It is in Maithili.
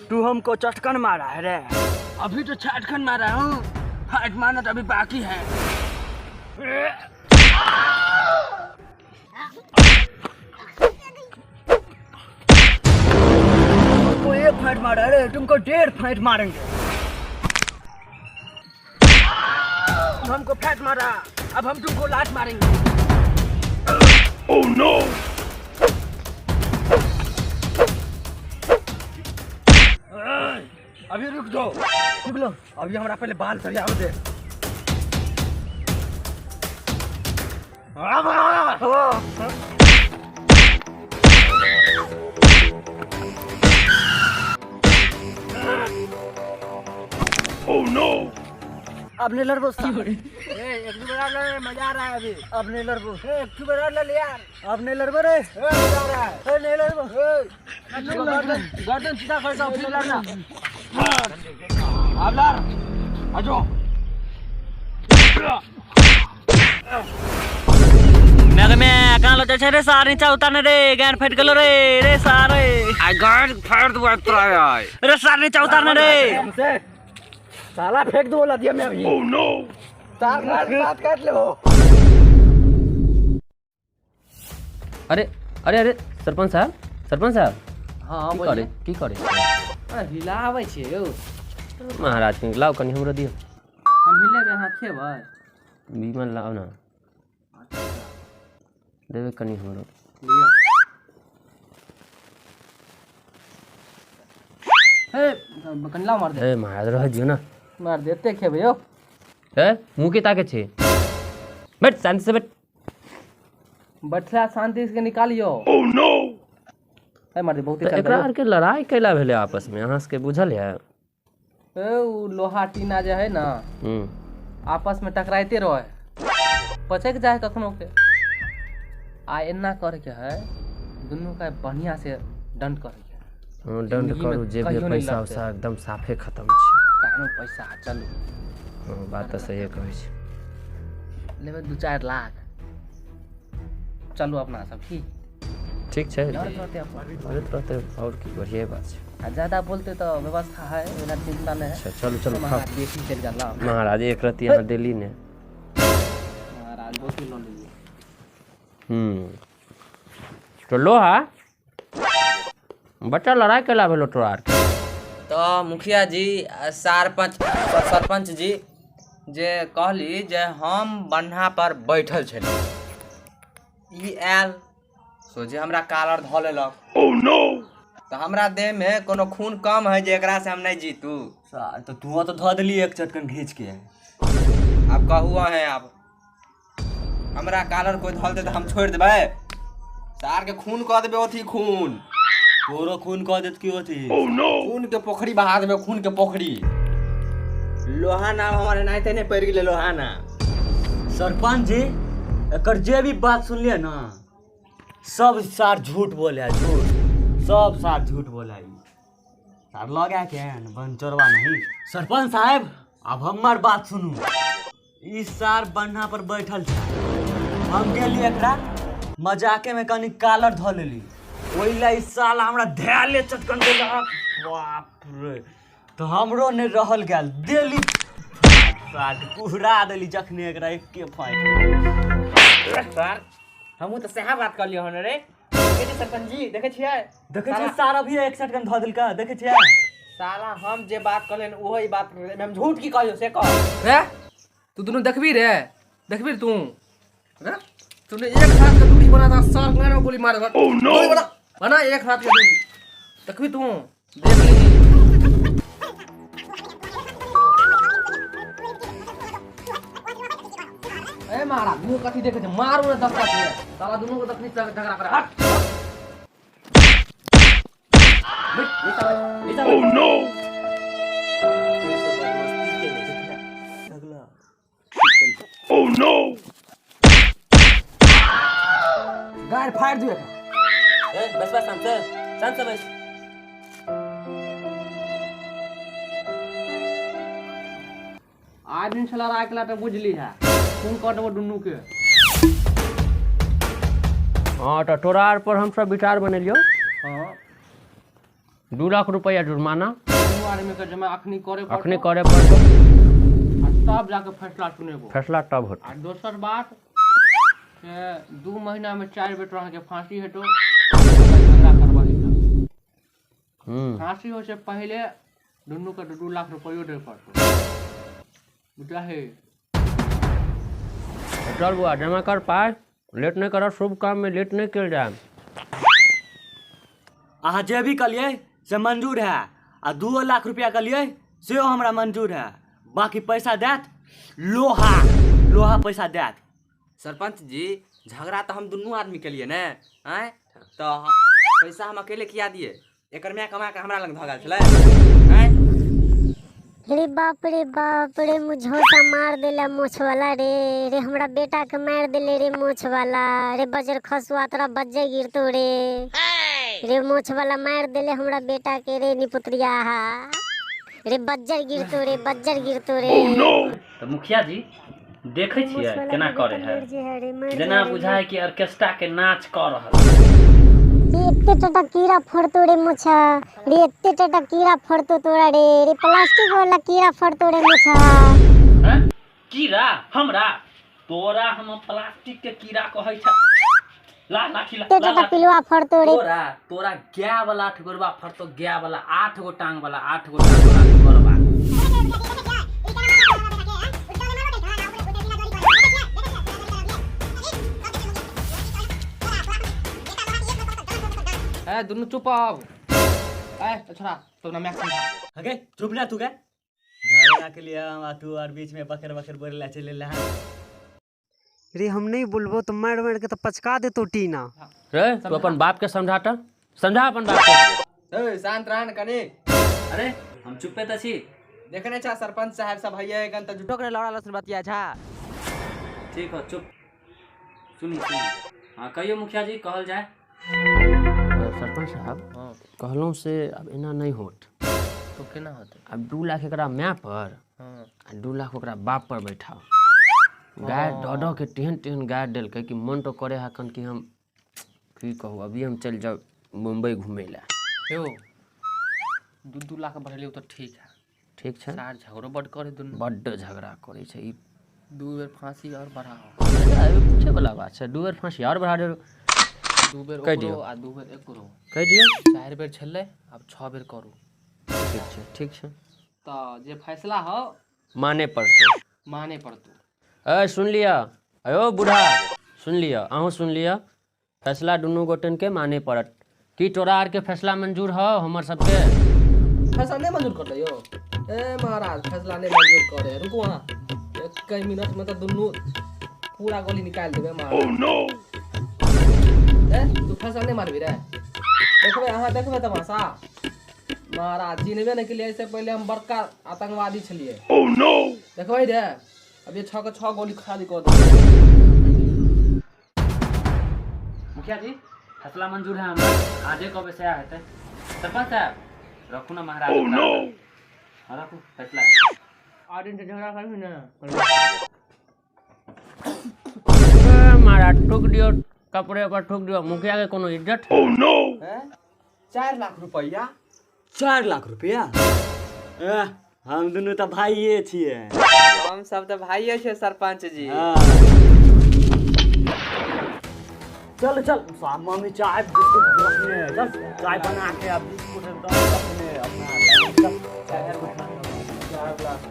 तू हमको चटकन मारा है रे। अभी तो चटकन मारा हूँ, फाइट मारना तो अभी बाकी है। तुमको एक फाइट मारा रे, तुमको 1.5 फाइट मारेंगे। तुम हमको फाइट मारा, अब हम तुमको लात मारेंगे। Oh no! अभी रुक जाओ, रुक लो, अभी हमरा पहले बाल सरियाव दे। अब नहीं लड़बो साहब। ए, एक दू बार लड़, मजा आ रहा है अभी। अब नहीं लड़बो। ए, एक दू बार लड़ यार। अब नहीं लड़बो रे। ए, मजा आ रहा है। ए, नहीं लड़बो। ए, गर्दन गर्दन सीधा कर दो, फिर लड़ना। अब लड़, आ जाओ। मैं कहाँ लो छै रे सार, नीचा उतारने रे, गान फाटि गेलो रे, रे सार रे। आई गान फाड़ दूंगा तोरा आई। रे सार नीचा उतारने रे। साला फेंक दो लदिया में अभी। Oh no! तार काट काट ले वो। अरे अरे अरे सरपंच साहब, सरपंच साहब। हाँ, की बोलिए। करे, की करे? अरे, हिलाबै छियै यौ। महाराज के लाओ कनी, हमरो दियौ। हम हिलेबै, अहाँ खेबै? बीमा लाओ ना, देबै कनी हमरो। लिअ। हे, कनी लाओ, मार दे। ए महाराज, रह दियौ ना। मार दे, एते खेबै यौ। ए, मुँह के ताके छै? बैठ, शांति से बैठ। बैठला, शांति से निकालियो। Oh no! ए मार दे, बहुते तऽ चल। एकरा आरके लड़ाई कैला भेलै आपस में, अहाँ सबके बुझल है? ए, उ लोहा टीना जे है ना, आपस में टकराइते रहे, पचक जाए कखनो के। आ एना करे के है, दुनू का बढ़िया से दंड करे के है। हाँ, दंड जिंदगी में करू जे भी कहियो नहीं पैसा लड़तै। उसा एकदम साफे खत्म छै। टाइम पैसा, चलू। हाँ, बात तऽ सहिए कहै छै। लेबै 2-4 लाख, चलू अपना सब, ठीक? ठीक छै। लड़त रहतै अपन। लड़ैत रहतै आओर की, बढ़िए बात छै। आ ज्यादा बोलते तो व्यवस्था है, बिना चिंता नहीं है। अच्छा, चलू चलू, खाओ। महाराज, बेसी चलि गेल ना। महाराज, एक रत्ती अहाँ देली ने। महाराज, बहुत लऽ लेलियै। तो लोहा बच्चा, लड़ाई कैला भेलो तोरा आरके? तऽ मुखिया जी आ सरपंच सरपंच जी जे कहली जे हम बन्हा पर बैठल छली, ई आयल सोझे हमरा कालर धऽ लेलक। तऽ हमरा देह में कोनो खून कम है जे एकरा से हम नहीं जीतू? तऽ तू तऽ धऽ देली एक चटकन घींच के। आब कहू अहें, आब हमरा कालर कोइ धऽ लेतै तऽ हम छोड़ि देबै? सार के खून कऽ देबै ओथी खून। तोरो खून कऽ देत की ओथी? खून के पोखरी बहा देबै, खून के पोखरी। लोहा नाम हमर एनाहिते नहि पड़ि गेलै लोहा नाम। सरपंच जी, एकर जे भी बात सुनलियै ना, सब सार झूठ बोले है, झूठ, सब सार झूठ बोले है। सार लगा के बनचोरवा नहीं। सरपंच साहेब, अब हमर बात सुनू। ई सार बन्हा पर बैठल छै, हम गेली एकरा मजाके में कनी कालर धऽ लेली, ओहि ला ई साला हमरा धैले चटकन देलक। बाप रे, तऽ हमरो नहि रहल गेल, देली सार के कुहरा देली जखने एकरा एके फाइट। सर, हमहूँ तऽ सएह बात कहलियै हन रे। देखै छियै सरपंच जी, देखै छियै? देखै छियै सार, अभी एक चटकन धऽ देलका, देखै छियै? साला, हम जे बात कहलियै ओहो ई बात कहलियै, हम झूठ की कहलियौ से कह रे। तू दुनू देखबी रे, देखबी रे तू रे। तूने एक हाथ के दूरी बना था सार, गाना में गोली मार दे। oh, no! गोली बना बना, एक हाथ के दूरी देखबी तू, देख ली। ए मारा मुंह कथी देखे छे? मारू ने 10 टा के साला, दुनू को तखनी झगड़ा करे। हट। Oh no! Oh no! गाड़ फाड़ दियो एकरा। ए, बस बस, शांत से, शांत से बस। आइ दिन से लड़ाई केला तऽ बुझली है, खून कऽ देबो दुनू के। हाँ, तऽ तोरा आर पर हमसब विचार बनेलियौ। हाँ। 2 लाख रुपया जुर्माना। दुनू आदमी के जमा अखनी करे पड़तौ। अखनी करे पड़तौ। आ तब जाके फैसला सुनेबो। फैसला तब होतै। आ दोसर बात से 2 महीना में 4 बेर तोरा के फांसी हेतौ, झगड़ा करबही तऽ। फांसी होइ से पहिले दुनू के 2-2 लाख रुपयो दे पड़तौ, बुझलही? चल बुआ, जमा कर पाय, लेट नहीं कर। शुभ काम में लेट नहीं कल जाए। अहाँ जे भी कहलियै से मंजूर है आ 2 लाख रुपया कहलियै सेहो हमरा मंजूर है। बाकी पैसा देत लोहा, लोहा पैसा देत। सरपंच जी, झगड़ा तऽ हम दुनू आदमी केलिए ने, आँय? तऽ पैसा हम अकेले किया दिए? एकर माय कमा के हमरा लग धऽ गेल छलै, आँय? रे बाप रे बाप रे, मुझौसा मार देला मोछ वाला रे। रे, हमरा बेटा के मार देले रे मोछ वाला रे। बजर खसुआ, तोरा बज्जे गिरतो रे। रे मोछ वाला, मार देले हमरा बेटा के रे। निपुत्रिया रे, बज्जर गिरतो रे, बज्जर गिरतो रे। तऽ मुखिया जी, देखै मोछ छियै वाला केना के करे बेटा है? मर जे है रे, मर जेना जे रे। बुझाय कि ऑर्केस्ट्रा के नाच कऽ रहल है। रे, एते टटा कीड़ा फड़तो रे मोछा रे, एते टटा कीड़ा फड़तो तोरा रे। रे प्लास्टिक वाला कीड़ा फड़तो रे मोछा। हैं? कीड़ा हमरा? तोरा हम प्लास्टिक के कीड़ा कहै छ? ला लाठी ला। एते ला टटा लाठी। पिलुआ फड़तो रे। तोरा तोरा गाय वाला आठ गोरबा फड़तो, गाय वाला आठ गो टांग वाला, आठ गो टांग वाला गोरबा। ए, दुनू चुप आब। ए छोड़ा तो ना, मैक्स समझा। हगे, चुप ना तू। के झगड़ा के लिए हम आ तू और बीच में बकर बकर बोले ला चले ला। रे, हम नहीं बोलबो तो मार मार के तो पचका देतो टीना। रे, तू अपन बाप के समझाता, समझा अपन बाप के। ए, शांत रह न कनी। अरे, हम चुप्पे तऽ छी। देखने छा, सरपंच साहब सब हैया एखन तऽ झूठो के लौड़ा लसन बतिया छा। ठीक हो, चुप। सुनी सुनी, हाँ, कहियो मुखिया जी, कहल जाए। सरपंच साहब, कहलहुँ से आब एना नहीं होत। तो केना होतै? आब 2 लाख एकरा माय पर आ 2 लाख ओकरा बाप पर बैठाओ। गाय डऽ डऽ के तेहन तेहन गाय देलकै कि मन तो करे है कन कि हम की कहू, अभी हम चलि जाउ मुम्बई घूमै लए। यौ, 2-2 लाख बढ़ेलियै तऽ ठीक है। ठीक छै। सार झगड़ो बड करे दुनू। बड्ड झगड़ा करै छै ई। दू बेर फांसी और बढ़ाओ। पूछे वाला बात छै? दू बेर फांसी आओर बढ़ा देब। 2 बेर कहि ओकरो दियौ। आ 2 बेर एकरो। कहि दियौ। 4 बेर छलै, आब 6 बेर करू। ठीक छै, ठीक छै। तऽ जे फैसला हो माने पड़तै। माने पड़तौ। ए, सुन लिअ। अयो बूढ़ा, सुन लिअ, अहूँ सुन लिअ। फैसला दुनू गोटन के माने पड़त। की तोरा आरके फैसला मंजूर हो हमर सबके? फैसला नहीं मंजूर कर यौ। ए महाराज, फैसला नहीं मंजूर करे, रुको अहाँ। एक मिनट में तो दुनू पूरा गोली निकाल देबै महाराज। ए, तू फैसला नहीं मानबी रे? देखबै अहाँ, देखबै तमाशा महाराज। चिन्हबे नहीं के से पहले हम बड़का आतंकवादी छलिए। देखबै रे, अब ये छह के छह गोली खाली कऽ देबै। मुखिया जी, फैसला मंजूर है हमरा। आजे कहबै सएह हेतै। सरपंच साहब, रखू ना महाराज। Oh no, हाँ, रखू, फैसला हेतै। आदिन से झगड़ा करबी ना? ए, महाराज, ठोक दियौ कपड़े पर, ठोक दियौ। मुखिया के कोनो इज्जत? 4 लाख रुपैआ। 4 लाख रुपया? एह, हम दुनू तऽ भाइये छियै। हम सब तऽ भाइये छै सरपंच जी। हाँ। चल चल मम्मी चाय बिस्कुट रखने है। चल, चाय बना के अब बिस्कुट एकदम रखने है अपना। चल, चाय बिस्कुट। 4 लाख।